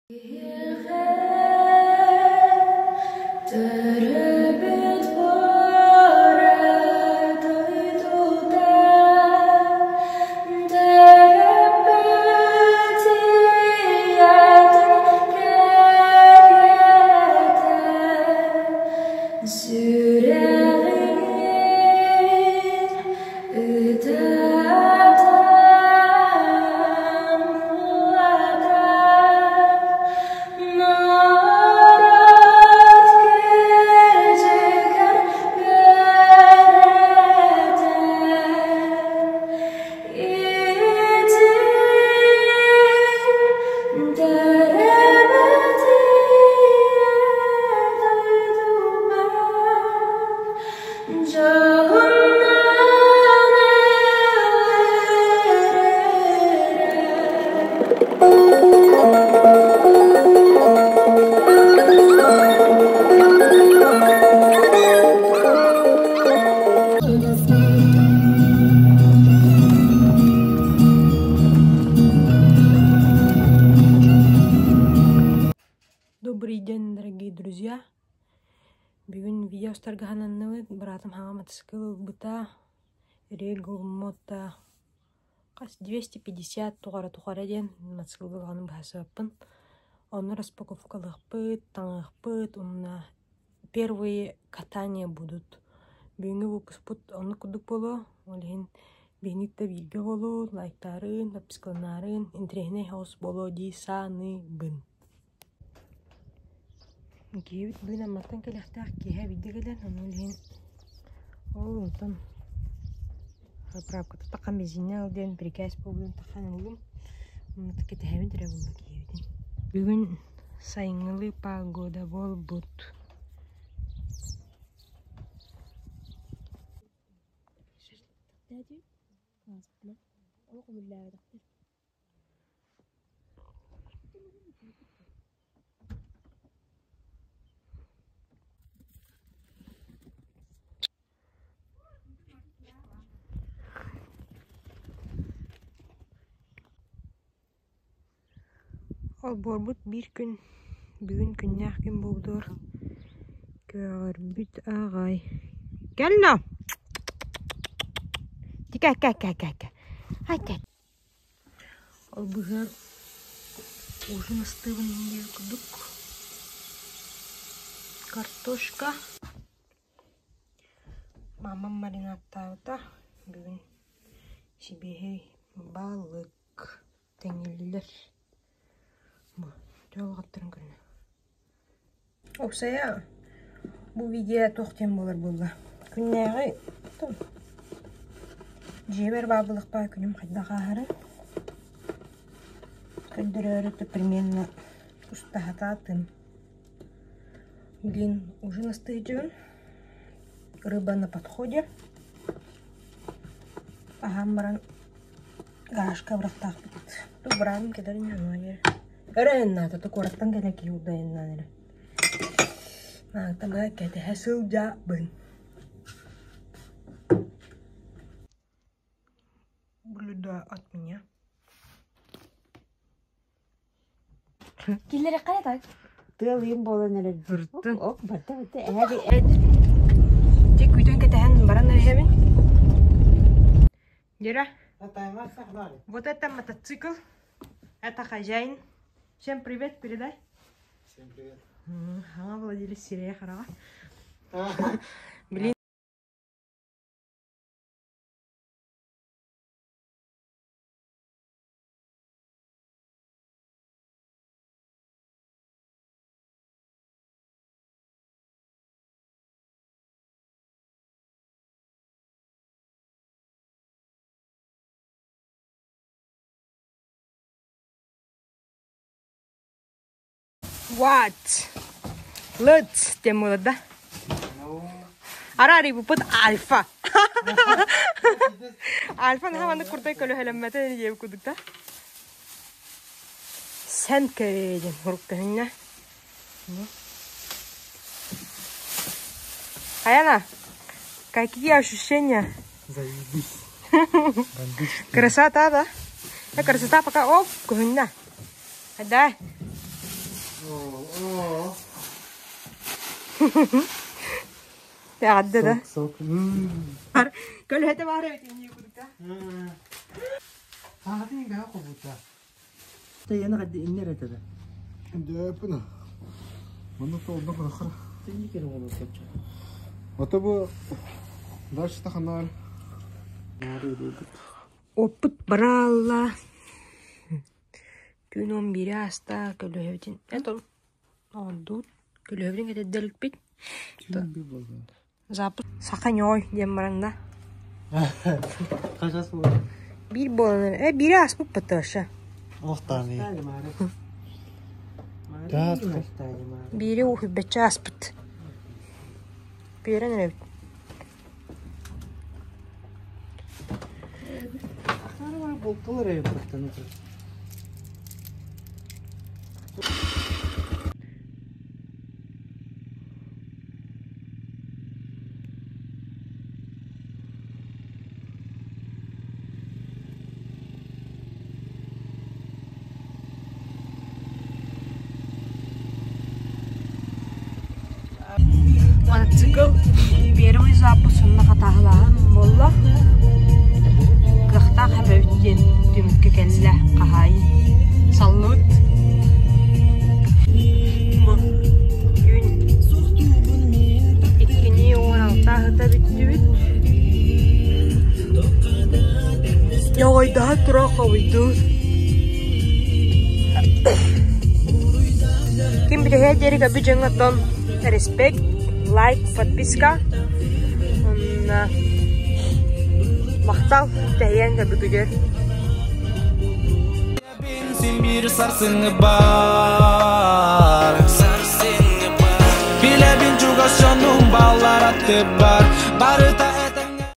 Төрөөбүт буора дойдута, төрөппүт ийэтин кэриэтэ, сүрэҕиҥ ытатан уотан норуот кырдьыгар үөрэтэн ити төрөөбүт ийэ дойдубар Дьоһуннаан Добрый день, дорогие друзья! Бүгүн видео устарга сананныбыт, быраатым хаҥа матасыкыл ылбыта, регулмота хас 250 туҕара тухара диэн матасыкылга даҕаны быһаарсыбаппын. Онно распаковкалыахпыт, таҥыахпыт уонна первые катания будут. Бүгүҥҥү выпускпут оннук курдук буолуо, ол иһин биһиги да бииргэ буолун, лайктаарын, подпискаланаарын, интэриэһинэй соҕус буолуо дии саныыбын. Киһибит бүгүн Амматтан кэлиэхтээх киэһэ биирдэ кэлэн, ону ол иһин ол онтон заправката таххан бензинэ ыл диэн бирикээс буолбутун таххан ыллым. Онно кэтэһэбин эрэ буолла киһибитин. Бүгүн сайыҥҥылыы погода буолбут. Олбуорбут биир күн бүгүн күннээх күн буолбутугар көҕөрбүт аҕай. Кэллэ! Тикэ кэ кэ кэ кэ. Ол быһыар ужин астыыбын диэн курдук картошка мамам маринадтаабыта бүгүн сибиэһэй балык тэҥиллилэр бу дьолҕоттарын көрүнэ Уопсайа бу видео туох диэн буолар буолла? Күннээҕи дьиэбэр баабылыкпа күнүм хайдах ааһарын көрдөрөөрү примерно устаһатаатым. Блин, ужин астыйдьыбын. Рыба на подходе. Аһаан баран гаражка бырахтаахпыт. Ту быраабым кэлэр инньэ Өрө айаннаата, то куораттан кэлэ киһи урда айаннаан эрэ. Маантамаа кэтэһэ сылдьабын. Блюдо от меня. Киллэри хайа так? Тыалыйым буолан эрэр. Ыртын. Ок, барда барда эһээби Дьэ күүтэн кэтэһэн баран эрэһэбин. Гера, вот это мотоцикл. Это хозяин. Всем привет передай. Всем привет. Ага, владелец сирэйэ хараҕа. Блин. What? Лыт диэн буолар да? Араарый буппут Альфа. Альфа наһаа маннык курдай көлөһөлөммөтө диэбит курдук да. Сэн диэн урук көһүннэ. Аяна, какие ощущения? Заебись. Красота, да? Красота пока оп, көһүннэ. Да. Эҕэрдэ да. Сок, сок. Көлөһөтө баар эбит иннии курдук. Саатын гаха кобута. Тайана гади иннер этede. Дөпүнэ. Манна толда бырахыр. Сенни кере болот кача. Ото бу дальше таханар. Оппут бараалла. Түүн он биири ааста көлөһөбүтүн это оонньуут көлөһөбүтүн кэтэрдэликпит. Запуск саха ньой диэн баранна. Хашас болот. Биир буолан э биири ааспыт Паташа. Охтаны. Биири уһуйбачча ааспыт. Биэрэн эрэбит. Болталар эбиттен. Мотоцикл первый запуск онно хатааһылааһын буолла. Кыахтаах эбэбит диэн түмүккэ кэллэ хаһаайын. Саллыбыт. Күн иккини уон алта аһыта бүттүбүт. Ньоҕойдоһо тура хобуйдуун. Ким билиһэ диэри көбү дьоҥҥо оттон респект, лайк, подписка. Онно махтал тэһийэн көбүгүдэр. Син сарсыҥы бар Билэбин чугас дьонум баллар аты бар Барыта